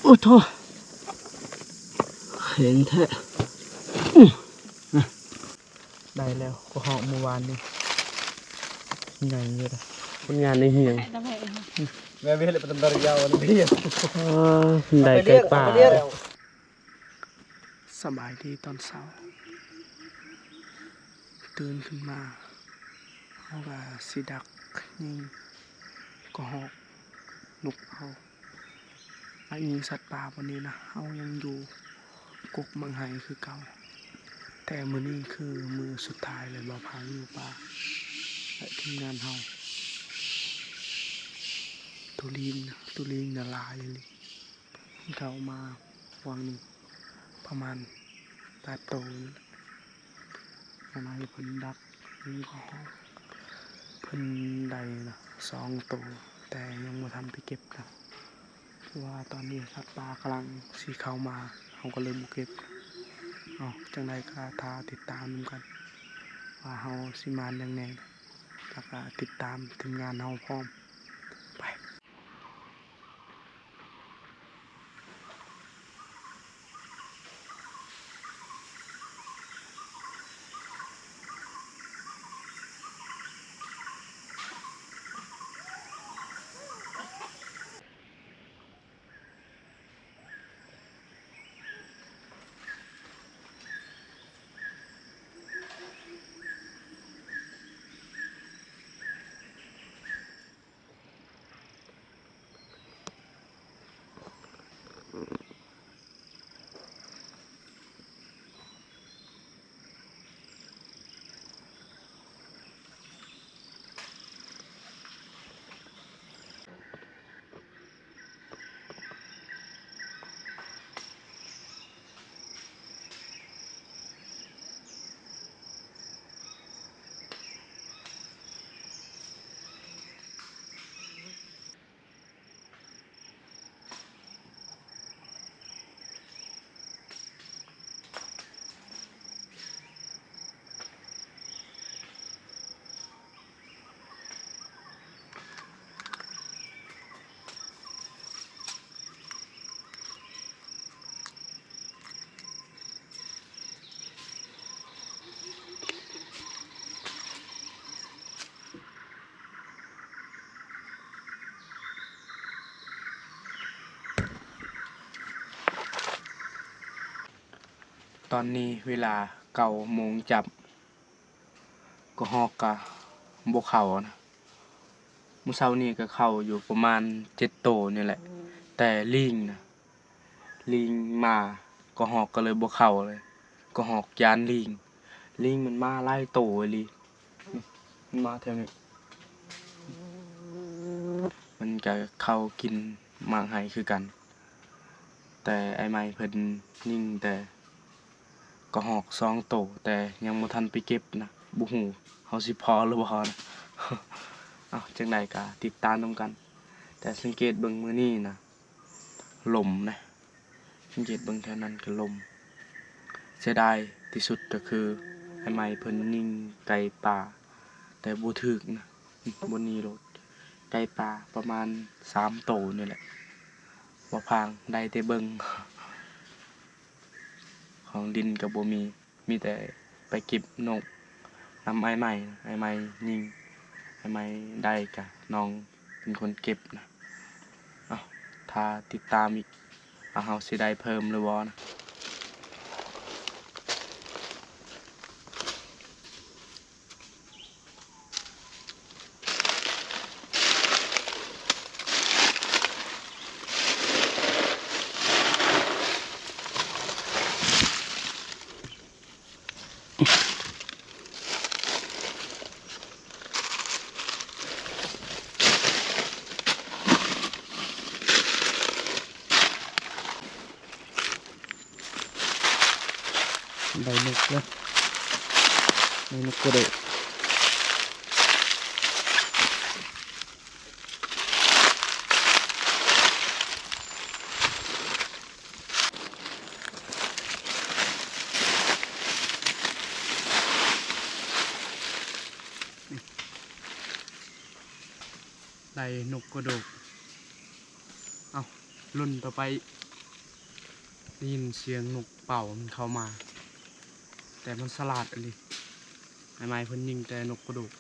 ໂອ້ໂທ້ ແຂງແທ້. ອື້ ໄດ້ແລ້ວ ກໍຮອກມື້ວານນີ້ ໃຫຍ່ຢູ່ເດ້. ຜົນງານໃນຮຽງ ແມ່ເວເລັດປະຕັນດາລິຍາວ ເອີ ໄດ້ໄກ່ປ່າ. ສະບາຍດີຕອນເຊົ້າ. ຕື່ນຂຶ້ນມາ ເຮົາກະຊິດັກຍິງກະຮອກ ນົກເອົາ ແລະ ຍິງສັດປ່າ. ວັນນີ້ນະ ເຮົາຍັງຢູ່ກົກໝາກໄຮຄືເກົ່າ, ແຕ່ມື້ນີ້ຄືມື້ສຸດທ້າຍແລ້ວ ບ່າວພາງຢູ່ປ່າ ແລະ ທີມງານເຮົາ. ໂຕລີງນະ ໂຕລີງນະຫຼາຍອີ່ຫຼີ. ເຂົ້າມາຫວ່າງນີ້ປະມານແປດໂຕນີ້ແຫຼະ. ອັນນັ້ນເພິ່ນດັກ ເພິ່ນໄດ້ນະສອງໂຕ ແຕ່ຍັງບໍ່ທັນໄປເກັບນະ. ຄືວ່າຕອນນີ້ສັດປ່າກຳລັງຊິເຂົ້າມາ ເຮົາກໍເລີຍບໍ່ເກັບ. ເອົາ ຈັ່ງໃດກໍຖ້າຕິດຕາມນຳກັນ ວ່າເຮົາຊິມານຫຍັງແດ່ ແລ້ວກໍຕິດຕາມທີມງານເຮົາພ້ອມ. ໄປ. ຕອນນີ້ເວລາເກົ້າໂມງຈ້ຳ ກະຮອກກະບໍ່ເຂົ້ານະ. ມື້ເຊົ້ານີ້ກະເຂົ້າຢູ່ປະມານເຈັດໂຕນີ້ແຫຼະ ແຕ່ລີງນະ ລີງມາ ກະຮອກກະເລີຍບໍ່ເຂົ້າເລີຍ. ກະຮອກຢ້ານລີງ ລີງມັນມາຫຼາຍໂຕອີ່ຫຼີ. ມັນມາແຖວນີ້ ມັນກະເຂົ້າກິນໝາກໄຮຄືກັນ. ແຕ່ອ້າຍໃໝ່ເພິ່ນຍິງແຕ່ກະຮອກສອງໂຕ ແຕ່ຍັງບໍ່ທັນໄປເກັບນະ. ບໍ່ຮູ້ເຮົາຊິພໍຫຼືບໍ່ນະ. ເອົາ ຈັ່ງໃດກະຕິດຕາມນຳກັນ. ແຕ່ສັງເກດເບິ່ງມື້ນີ້ນະ ລົມນະ ສັງເກດເບິ່ງແຖວນັ້ນກະລົມ. ເສຍດາຍທີ່ສຸດກະຄືອ້າຍໃໝ່ເພິ່ນຍິງໄກ່ປ່າ ແຕ່ບໍ່ຖືກນະ. ບໍ່ໜີໂລດ ໄກ່ປ່າປະມານສາມໂຕນີ້ແຫຼະ. ບໍ່ພາງ ໄດ້ແຕ່ເບິ່ງ ຂອງຫຼິ້ນກະບໍ່ມີ. ມີແຕ່ໄປເກັບນົກນຳອ້າຍໃໝ່ ອ້າຍໃໝ່ຍິງ ອ້າຍໃໝ່ໄດ້ກະນ້ອງເປັນຄົນເກັບນະ. ເອົາ ຖ້າຕິດຕາມອີກວ່າເຮົາຊິໄດ້ເພີ່ມຫຼືບໍ່ນະ. ໄດ້ນົກແລ້ວ ໄດ້ນົກກະໂດກ. ໄດ້ນົກກະໂດກ. ເອົ້າ ລຸ້ນຕໍ່ໄປ. ໄດ້ຍິນສຽງນົກເປົ້າມັນເຂົ້າມາ ແຕ່ມັນສະຫຼາດອີ່ຫຼີ. ໃໝ່ໆເພິ່ນຍິງແຕ່ນົກກະດູກ.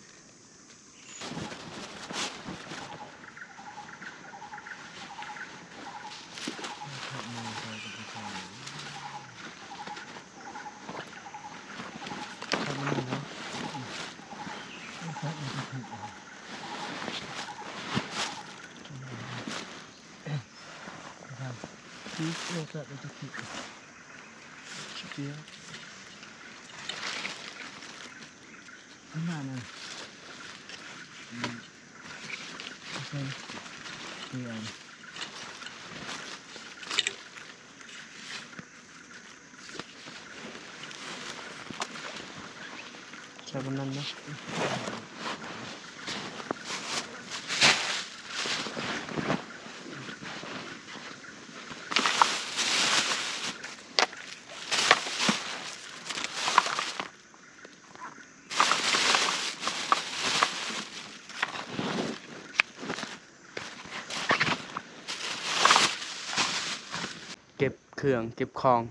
ເກັບເຄື່ອງເກັບຂອງ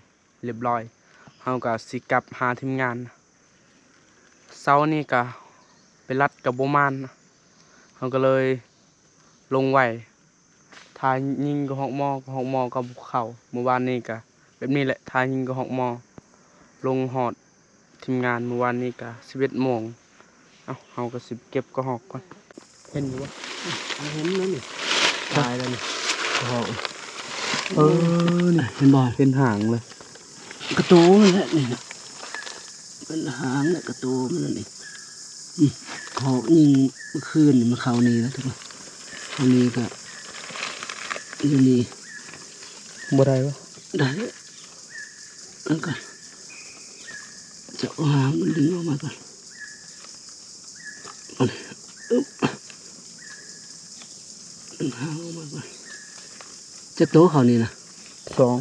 ຮຽບຮ້ອຍ ເຮົາກໍຊິກັບຫາທີມງານ. ເຊົ້ານີ້ກໍໄປລັດກໍບໍ່ໝານ ເຮົາກໍເລີຍລົງໄວ ຖ້າຍິງກະຮອກໝໍ້ ກະຮອກໝໍ້ກໍບໍ່ເຂົ້າ. ມື້ວານນີ້ກໍແບບນີ້ແຫຼະ ຖ້າຍິງກະຮອກໝໍ້ ລົງຮອດ ທີມງານມື້ວານນີ້ກະສິບເອັດໂມງ. ເອົ້າ ເຮົາກໍຊິເກັບກະຮອກກ່ອນ. ເຫັນຢູ່ບໍ່? ເຫັນແລ້ວນີ້ ຕາຍແລ້ວນີ້ ກະຮອກ. ເອີ ນີ້ ເຫັນບໍ່? ເປັນຫາງເລີຍ ກະໂຕມັນແຫຼະນີ້ນະ ເປັນຫາງ ແລະ ກະໂຕມັນນີ້. ອືມ ກະຮອກຍິງມື້ຄືນນີ້ ມັນເຂົ້ານີ້ນະ ທຸກຄົນ. ເຂົ້ານີ້ກະຢູ່ນີ້ ບໍ່ໄດ້ບໍ່? ໄດ້. ແລ້ວກໍຈະເອົາຫາງມັນດຶງອອກມາກ່ອນ. ອັນນີ້ ອຶບ ດຶງຫາງອອກມາກ່ອນ. ຈັກໂຕເຂົ້ານີ້ນະ? ສອງ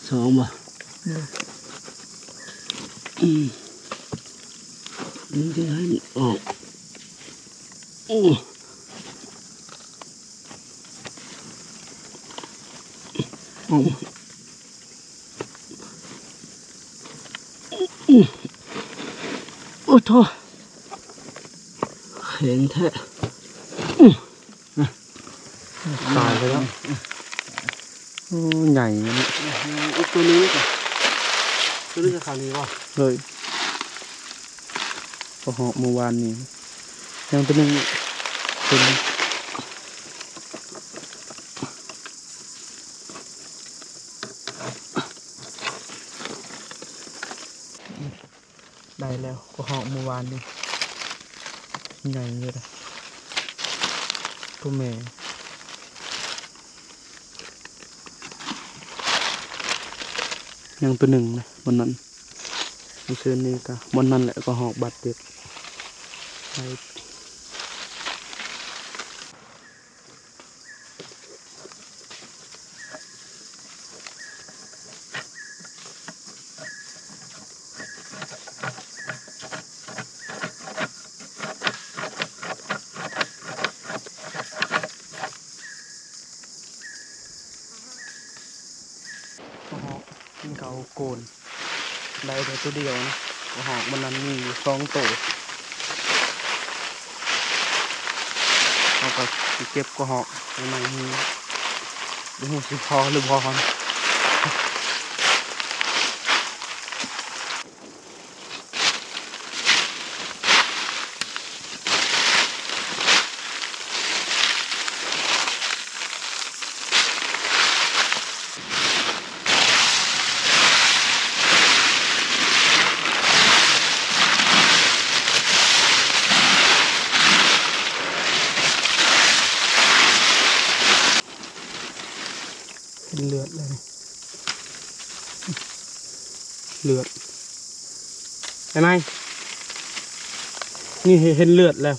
ສອງບໍ່? ອືມ ດຶງຈັ່ງໃຫ້ມັນອອກ. ໂອ້ ໂອ້ໂທ້ ແຂງແທ້. ຕາຍໄປແລ້ວ. ໂອ້ ໃຫຍ່ເນາະ. ອີກຕົວໜຶ່ງ ຕົວນີ້ກໍຂາວນີ້ບໍ່? ເລີຍ ກະຮອກມື້ວານນີ້ ຍັງຕົວໜຶ່ງ ເຫັນ ໄດ້ແລ້ວ ກະຮອກມື້ວານນີ້ ໃຫຍ່ຢູ່ເດ້ ຕົວແມ່. ຍັງຕົວໜຶ່ງນະ ບ່ອນນັ້ນ. ມື້ຄືນນີ້ກະບ່ອນນັ້ນແຫຼະ ກະຮອກບາດເຈັບ. ກະຮອກກິນເຂົ້າໂກນ ໄດ້ແຕ່ຕົວດຽວນະ. ກະຮອກມື້ນັ້ນມີຢູ່ສອງໂຕ. ເຮົາກໍຊິເກັບກະຮອກໃໝ່ໆ ບໍ່ຮູ້ຊິພໍຫຼືບໍ່. ເຫັນເລືອດແລ້ວນີ້ ເລືອດ ໄອ້ໄມ້ ນີ້ເຫັນເລືອດແລ້ວ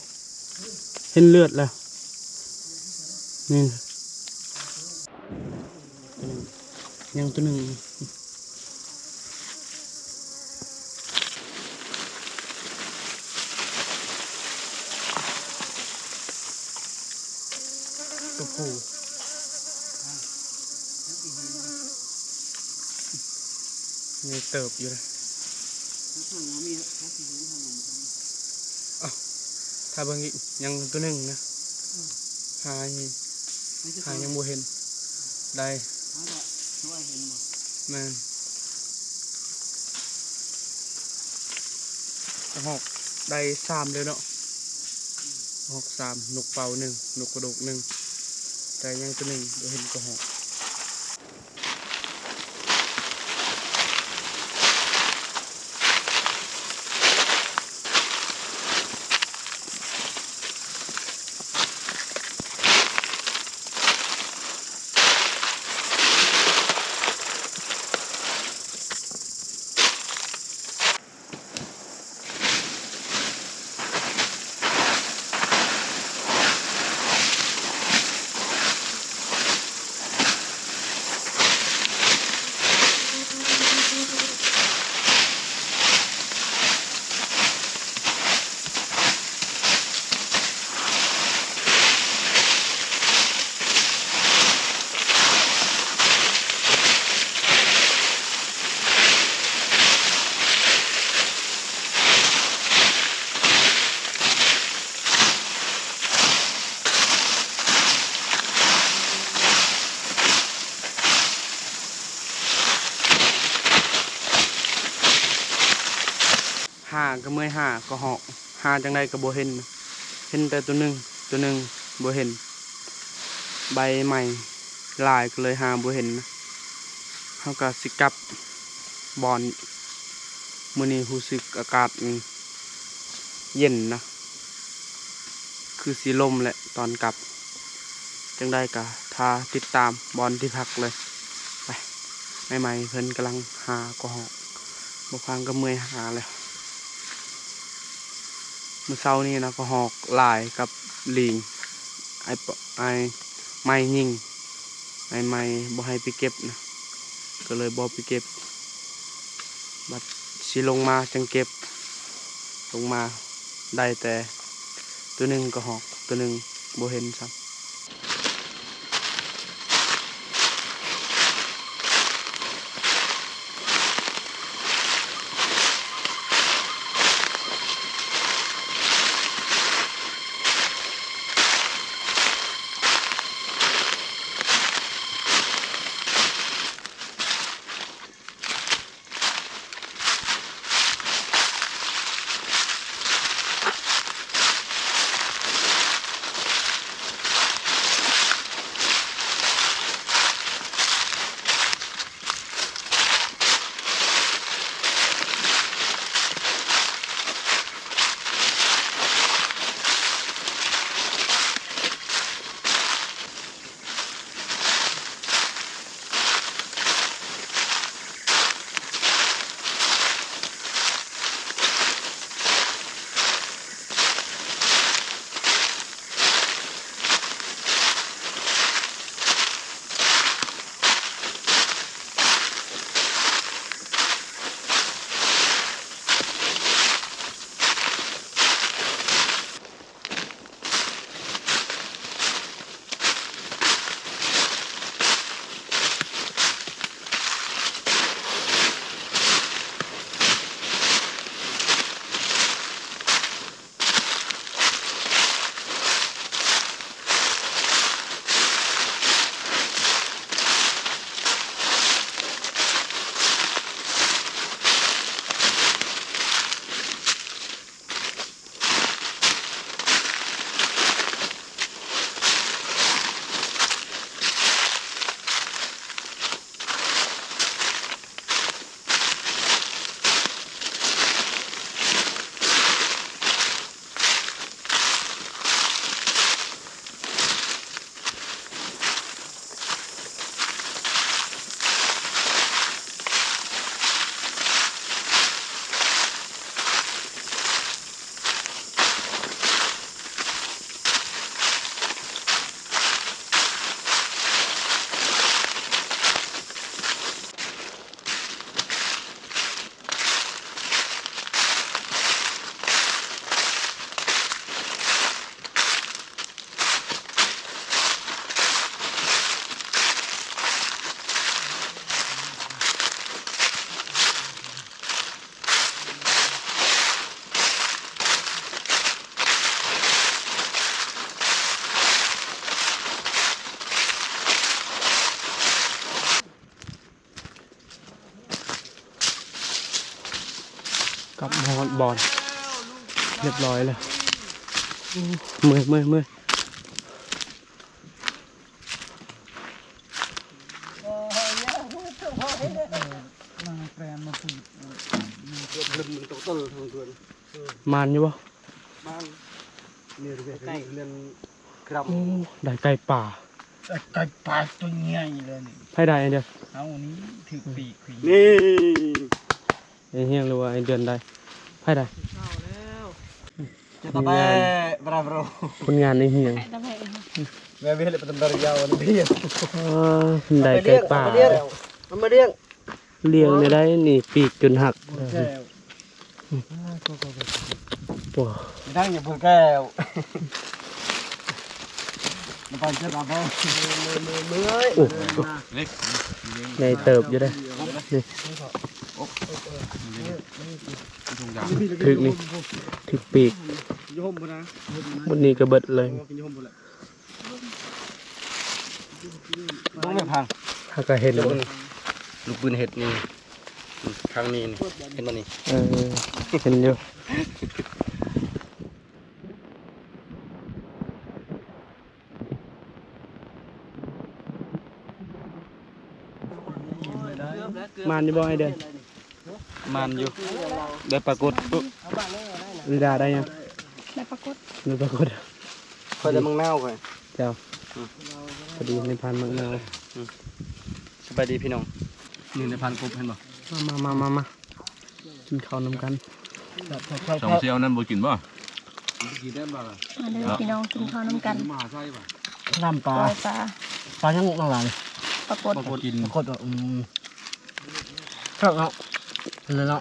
ເຫັນເລືອດແລ້ວ ນີ້ນະ ຍັງຕົວໜຶ່ງ ຕົວຜູ້. ໃຫຍ່ເຕີບຢູ່ນະ. ເອົາ ຖ້າເບິ່ງອີກ ຍັງຕົວໜຶ່ງນະ. ຫາ ຫາຍັງບໍ່ເຫັນໄດ້. ແມ່ນ ກະຮອກໄດ້ສາມເລີຍເນາະ. ກະຮອກສາມ, ນົກເປົ້າໜຶ່ງ, ນົກກະໂດກໜຶ່ງ, ໄດ້ຍັງຕົວໜຶ່ງ, ບໍ່ເຫັນກະຮອກ. ຫາກະເມື່ອຍຫາກະຮອກ, ຫາຈັ່ງໃດກະບໍ່ເຫັນ, ເຫັນແຕ່ໂຕໜຶ່ງ, ໂຕໜຶ່ງບໍ່ເຫັນ. ໃບໄມ້ຫຼາຍກະເລີຍຫາບໍ່ເຫັນ. ເຮົາກະຊິກັບບ່ອນ, ມື້ນີ້ຮູ້ສຶກອາກາດມັນເຢັນນະ. ຄືຊິລົມແຫຼະຕອນກັບ, ຈັ່ງໃດກະຖ້າຕິດຕາມບ່ອນທີ່ພັກເລີຍ. ໄປ ໃໝ່ໆ ເພິ່ນກຳລັງຫາກະຮອກ, ບໍ່ພາງກະເມື່ອຍຫາແລ້ວ. ມື້ເຊົ້ານີ້ນະ ກະຮອກຫຼາຍກັບລີງ, ອ້າຍ ອ້າຍໄມ້ຍິງ, ອ້າຍໄມ້ບໍ່ໃຫ້ໄປເກັບນະ, ກະເລີຍບໍ່ໄປເກັບ. ບັດຊິລົງມາຈັ່ງເກັບ, ລົງມາໄດ້ແຕ່ໂຕໜຶ່ງກະຮອກ, ໂຕໜຶ່ງບໍ່ເຫັນຊ້ຳ. ເ ບອນ ຮຽບຮ້ອຍແລ້ວ. ໂອ້ ເມື່ອຍ ເມື່ອຍ ເມື່ອຍ. ມານຢູ່ບໍ່? ມານ. ໂອ້ ໄດ້ໄກ່ປ່າ ໄດ້ໄກ່ປ່າຕົວໃຫຍ່ເລີຍນີ້. ໃຜໄດ້ອັນດຽວ? ເຮົານີ້ຖືກປີກ ນີ້. ໄອ້ຮຽງ ຫຼືວ່າໄອ້ເດືອນໄດ້? ໃຜໄດ້? ຈະຕະແປ ບຣາໂວ ຜົນງານໄອ້ຮຽງ. ໄດ້ໄກ່ປ່າ ເອົາມາລ້ຽງ ລ້ຽງໄດ້ໄດ້ນີ້ ປີກຈົນຫັກ. ໂອ້ ໄດ້ຢ່າເບິ່ງແກ້ວ ໄປເຈັບເອົາໄປ. ໂອ້ ໃຫຍ່ເຕີບຢູ່ເດ້ນີ້. ຖືກນີ້ ຖືກປີກ ມື້ນີ້ກໍເບິດເລີຍ. ເບິ່ງແມ່ພັງ ຫາກະເຫັນ ລູກປືນເຫັດນີ້ ທາງນີ້ນີ້ ເຫັນບໍ່ນີ້? ເອີ ເຫັນຢູ່. ມານຢູ່ບໍ່ໄອ້ເດືອນ? ມານຢູ່ ໄດ້ປາກົດ. ເວລາໄດ້ຫຍັງ? ໄດ້ປາກົດ ໄດ້ປາກົດ. ຂ້ອຍໄດ້ໝາກນາວຂ້ອຍ. ເຈົ້າ ອືມ ພໍດີໃນພັນໝາກນາວ. ອືມ ສະບາຍດີພີ່ນ້ອງ ນີ້ໃນພັນກົບເຫັນບໍ່? ມາ ມາ ມາ ມາ ກິນເຂົ້ານຳກັນ. ສອງສ່ຽວນັ້ນບໍ່ກິນບໍ່? ມາເດີພີ່ນ້ອງ ກິນເຂົ້ານຳກັນ. ນ້ຳປາ ກ້ອຍປາ ປາຫຍັງຫຼາຍ? ປາກົດ ປາກົດ. ປາກົດ ອືມ ຄັກເນາະ ເຫັນແລ້ວເນາະ.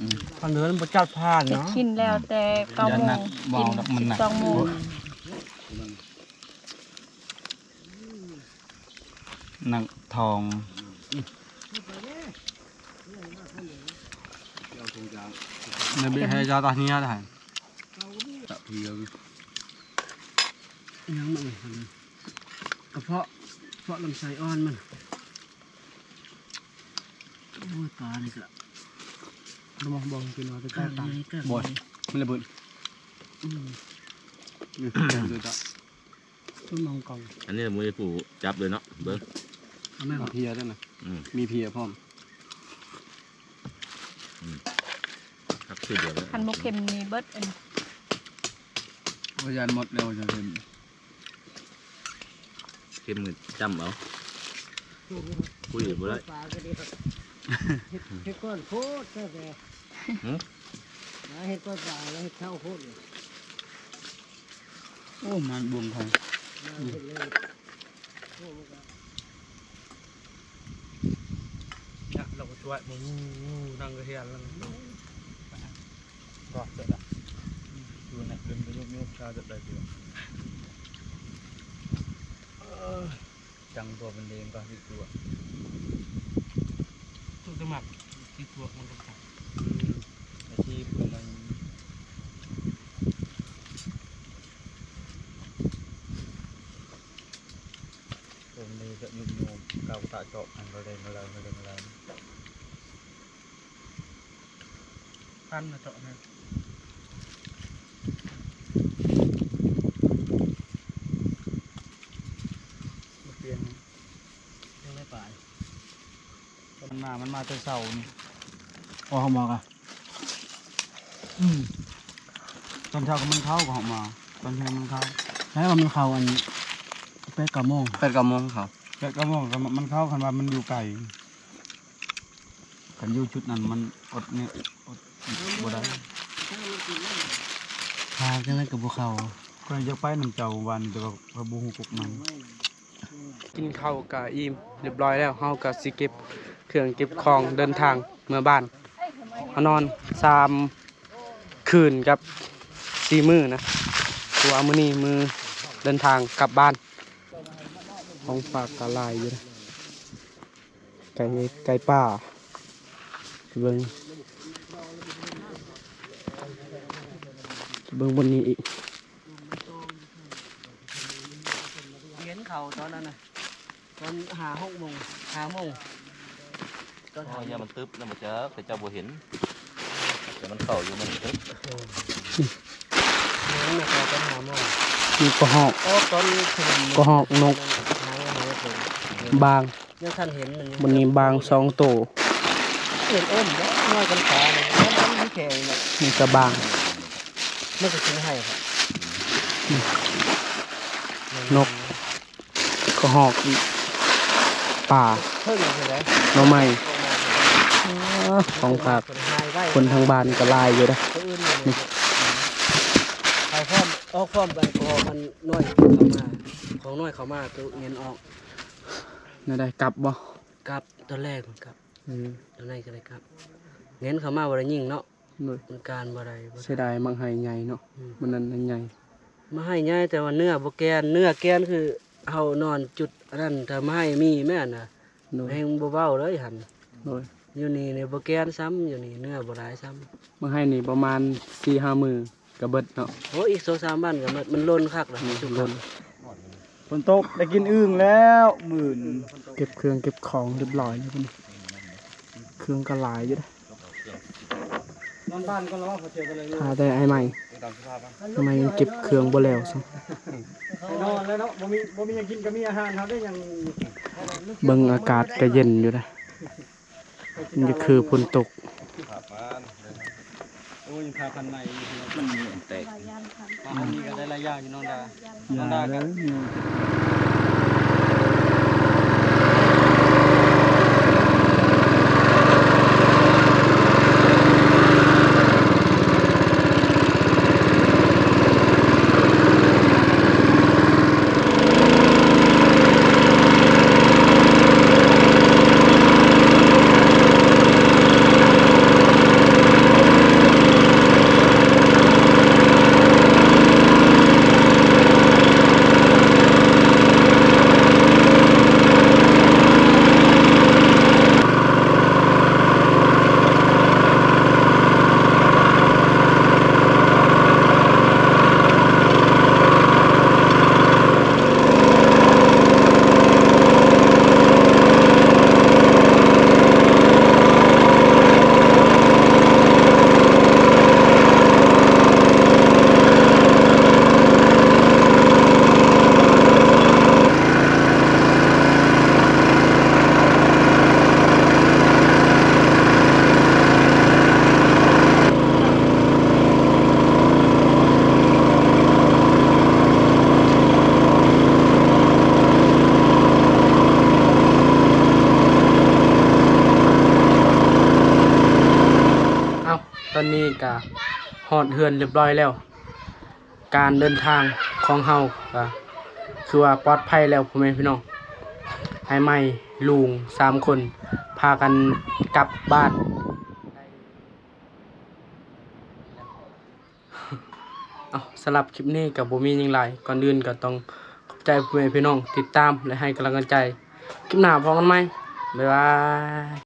ອືມ ຄັນເດີນບໍ່ຈັດຜ່ານເນາະ ກິນແລ້ວແຕ່ເກົ້າໂມງ ກິນສິບສອງໂມງ. ນັກທ່ອງ ນະບີ ໃຫ້ເຈົ້າຕາເຮຍໄດ້ ຕາເຮຍ. ອີຫຍັງມັນ ກະເພາະ ເພາະລຳໄສ້ອ່ອນມັນ. ໂອ້ຍ ປານີ້ກະ ລະມອງບໍ່ກິນເອົາແຕ່ ບໍ່ ມັນລະເບີດ. ອືມ ນີ້ ເບິ່ງ ອັນນີ້ບໍ່ມີຜູ້ຈັບເລີຍເນາະ ເບິ່ງ ເອົາແມ່ນບໍ່? ເພຍນັ້ນນະ ອືມ ມີເພຍພ້ອມ. ອືມ ຄັກຄືດຽວເລີຍ ຄັນບໍ່ເຄັມນີ້ເບິດອັນນີ້. ໂອ້ຍ ຢ້ານໝົດແລ້ວ ຈະເຄັມ. ເຄັມກໍຈ້ຳເອົາ ຄຸຍບໍ່ໄດ້. ເຮັດ ເຮັດກ້ອນໂພດແທ້ແທ້. ຫື? ມາເຮັດກ້ອນປາແລ້ວເຮັດເຊົາໂພດ. ໂອ້ ມັນບວມໄທ ມາເຮັດເລີຍ. ໂອ້ ມັນກໍ ຍະ ລາວກໍຊ່ວຍ ມາ ວູ່ ວູ່ ນັ່ງກໍເຮັດ ນັ່ງກໍ ກໍເສັດລະ ຢູ່ໃນເປັນກະຍຸບໆ ຊາຈະໄດ້ຢູ່. ເອີ ຈັ່ງຕົວເປັນເດງກໍຊິຕົວ ຕົວຈະມັກຊິຕົວມັນກໍ ອືມ ອາຊີບມັນ ຕົວນີ້ກະຍຸບໆ ເກົາຕາເຈາະ ມັນກໍເດ້ງມາແລ້ວ ມັນເດ້ງມາແລ້ວ. ພັນມາເຈາະນະ ບໍ່ປ່ຽນ ຍັງໄດ້ປາຍ. ມັນມາ ມັນມາແຕ່ເຊົ້ານີ້ ອອກມາກະ ອືມ ຕອນເຊົ້າກໍມັນເຂົ້າ ກໍອອກມາ ຕອນເທີ່ຍງມັນເຂົ້າ. ໃຊ່ວ່າມັນເຂົ້າອັນ ແປດເກົ້າໂມງ ແປດເກົ້າໂມງເຂົ້າ ແປດເກົ້າໂມງກໍມັນເຂົ້າ ຄັນວ່າມັນຢູ່ໄກ. ຄັນຢູ່ຈຸດນັ້ນມັນອົດນີ້ ອົດບໍ່ໄດ້ ຫາຈັ່ງໃດກໍບໍ່ເຂົ້າ. ຂ້ອຍຢາກໄປນຳເຈົ້າວານ ແຕ່ວ່າຂ້ອຍບໍ່ຮູ້ກົກມັນ. ກິນເຂົ້າກະອີ່ມຮຽບຮ້ອຍແລ້ວ ເຮົາກະຊິເກັບເຄື່ອງເກັບຂອງເດີນທາງເມືອບ້ານ. ເຮົານອນສາມຄືນກັບສີ່ມື້ນະ ເພາະວ່າມື້ນີ້ມື້ເດີນທາງກັບບ້ານ. ຂອງຝາກກະຫຼາຍຢູ່ນະ. ໄກ່ ໄກ່ປ່າ ໄປເບິ່ງ ໄປເບິ່ງບ່ອນນີ້ອີກ. ເຫັນເຂົາຕອນນັ້ນນະ ຕອນຫ້າຫົກໂມງ ຫ້າໂມງ ຕອນ ໂອ້ຍ ຫ້າໂມງ ຢ້ານມັນຕຶບນະ ບໍ່ຈັກ ແຕ່ເຈົ້າບໍ່ເຫັນ. ມັນເຂົ້າຢູ່ມັນຖືກ ນີ້ກໍຮອກ ອອກຕອນ ກໍຮອກນົກ ຫາຍ ຫາຍໄປ ບາງ ຍັງທັນເຫັນມັນຢູ່ ບາງສອງໂຕ ເຫັນເອີ້ນເນາະ ນ້ອຍກັນຂາ ມັນມີແຂງເນາະ ນີ້ກໍບາງ ມັນກໍກິນໄຫ້ ນົກ ກະຮອກອີກ ປາ ເພິ່ນຢູ່ໃສ ໜໍ່ໄມ້ ອໍ ຂອງຝາກ ຄົນທາງບ້ານກໍຫຼາຍຢູ່ເດ້ ໄປພ້ອມ ອອກພ້ອມກັນ ຂອງມັນນ້ອຍເຂົ້າມາ ຂອງນ້ອຍເຂົ້າມາ ໂຕເງິນອອກ ແນວໃດ ກັບບໍ່? ກັບ ຕອນແລກມັນກັບ ອືມ ຕອນນັ້ນກໍໄດ້ກັບ ເງິນເຂົ້າມາບໍ່ໄດ້ຍິງເນາະ ໂດຍ ມັນການບໍ່ໄດ້ ເສຍດາຍໝາກໄຮ່ໃຫຍ່ເນາະ ອືມ ມັນນັ້ນໃຫຍ່ ໝາກໄຮ່ໃຫຍ່ ແຕ່ວ່າເນື້ອບໍ່ແກ່ນ ເນື້ອແກ່ນຄືເຮົານອນຈຸດອັນນັ້ນ ຖ້າໝາກໄຮ່ມີແມ່ນນະ ໂດຍ ແຮງບໍ່ເວົ້າເລີຍຫັ້ນ ໂດຍ ຢູ່ນີ້ນີ້ບໍ່ແກ່ນຊ້ຳ ຢູ່ນີ້ເນື້ອບໍ່ຫຼາຍຊ້ຳ ໝາກໄຮ່ນີ້ປະມານສີ່ຫ້າມື້ ກະເບິດເນາະ ໂອ້ ອີກສອງສາມວັນກະເບິດ ມັນຫຼົ່ນຄັກລະ ມັນຊຸກຄັກ ຝົນຕົກໄດ້ກິນອຶ່ງແລ້ວມື້ນີ້ ເກັບເຄື່ອງເກັບຂອງຮຽບຮ້ອຍແລ້ວບັດນີ້ ເຄື່ອງກະຫຼາຍຢູ່ເດ້ ນອນບ້ານກ່ອນລະວ່າ ພໍເຈີກັນເລີຍ ຖ້າແຕ່ອ້າຍໃໝ່ ອ້າຍໃໝ່ຍັງເກັບເຄື່ອງບໍ່ແລ້ວຊ້ຳ ໄປນອນແລ້ວເນາະ ບໍ່ມີ ບໍ່ມີຫຍັງກິນກະມີອາຫານ ເຮົາໄດ້ຫຍັງ ເບິ່ງອາກາດກະເຢັນຢູ່ເດ້ ມັນຈະຄືຝົນຕົກ ໂອ້ຍ ພາພັນໃໝ່ຢູ່ ມັນແຕກ ອັນນີ້ກໍໄດ້ຫຼາຍຢ່າງຢູ່ ນ້ອງດາ ນ້ອງດາກໍ ເອົ້າ ຕອນນີ້ກະຮອດເຮືອນຮຽບຮ້ອຍແລ້ວ ການເດີນທາງຂອງເຮົາກະຄືວ່າປອດໄພແລ້ວ ພໍ່ແມ່ພີ່ນ້ອງ ອ້າຍໃໝ່ ລຸງ ສາມຄົນ ພາກັນກັບບ້ານ. ເອົ້າ ສຳລັບຄລິບນີ້ກໍບໍ່ມີຫຍັງຫຼາຍ ກ່ອນອື່ນກໍຕ້ອງຂອບໃຈພໍ່ແມ່ພີ່ນ້ອງຕິດຕາມ ແລະ ໃຫ້ກຳລັງໃຈ ຄລິບໜ້າພໍ້ກັນໃໝ່ ບາຍບາຍ.